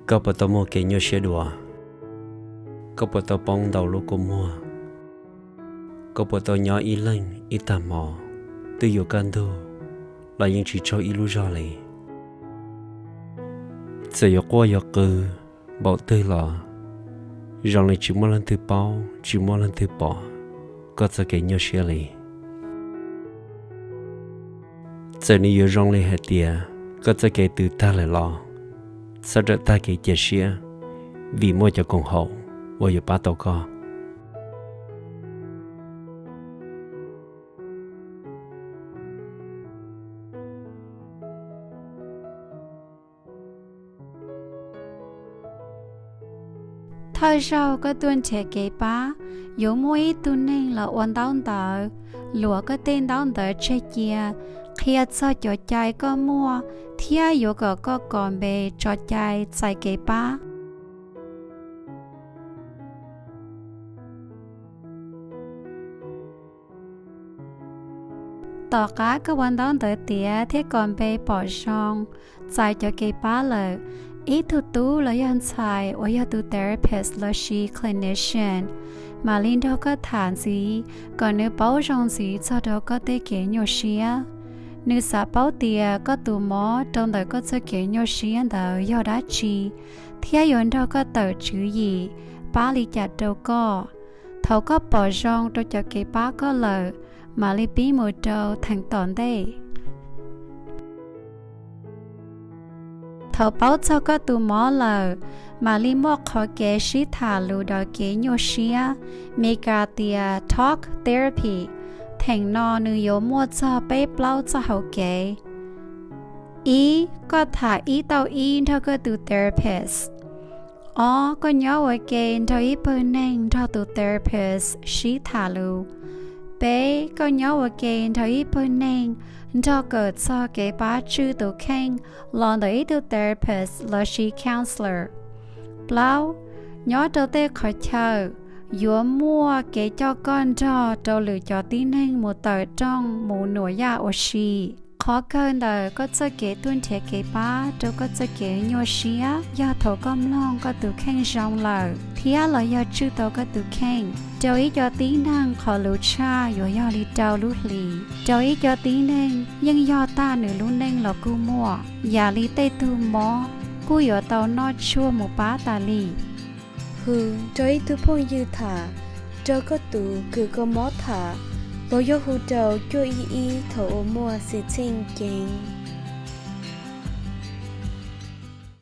Koj puas tau muaj kev nyuaj siab dua? Koj puas tau poob ntau lub kua muag? Koj puas tau nyob ib leeg ib tag hmo, twb yuav kaj ntug los yeej tsis tsaug ib lub zog li? Txawm yuav quaj yuav qw npaum twg los zoo li tsis muaj leej twg paub tsis muaj leej twg pom koj txoj kev nyuaj siab li. Txawm nws yuav zoo li hais tias koj txoj kev twb tag lawm los txhob rawm tag kev cia siab, vim muaj cov koom haum uas yuav pab tau koj. Thawj zaug koj tuaj nrhiav kev pab, yuav muaj ib tug neeg los ua ntaub ntawv, luam koj tej ntaub ntawv tseg cia, qhia txog cov cai koj muaj thiab yuav kom koj kos npe tso cai txais kev pab. Tom qab koj ua ntaub ntawv tiav thiab kos npe pom zoo, txais cov kev pab lawm, ib tug tub los yog ntxhais uas yog tus therapist lossis clinician mam li nrog koj tham ntxiv kom nws paub zoo ntxiv txog rau koj tej kev nyuaj siab. Nws xav paub tias koj tus mob rau ntawm koj txoj kev nyuaj siab ntawd yog dab tsi, thiab yuav nrog koj tawm tswv yim pab li cas rau koj. Thaum koj pom zoo rau cov kev pab koj lawm, mam li pib mus rau theem tom ntej. Thaum paub txog koj tus mob lawm, mam li muaj qhov kev sib tham lus rau kev nyuaj siab, Mis Kas tias talk therapy. Theem no nws yuav muaj txog peb plaub txoj hau kev. Ib, koj tham ib tau ib nrog koj tus therapist. Ob, koj nyob ua ke nrog ib pawg neeg nrog tus therapist sib tham lus. Peb, koj nyob ua ke nrog ib pawg neeg nrog kawm txog kev pab tswj tus kheej los ntawm ib tug therapist lossis counselor. Plaub, nyob rau tej qhov chaw yuav muaj kev coj koj nrog rau lwm cov tib neeg mus tawm rooj mus nuam yaj ua si. Qhov kawg ntawm koj txoj kev tuaj nrhiav kev pab rau koj txoj kev nyuaj siab yog thaum koj mloog koj tus kheej zoo lawm thiab los yog tswj tau koj tus kheej. Rau ib co tib neeg qhov lus tshaj yuav yog li rau lub hlis. Rau ib co tib neeg yeej yog tag nws lub neej los kuj muaj, yam li tej tug mob kuj yuav tau noj tshuaj mus pab tas li. Hwm, rau ib tug phooj ywg tham, rau koj tus kws koj mob tham, los yog hu rau cuaj ib ib thaum uas muaj xwm txheej ceev.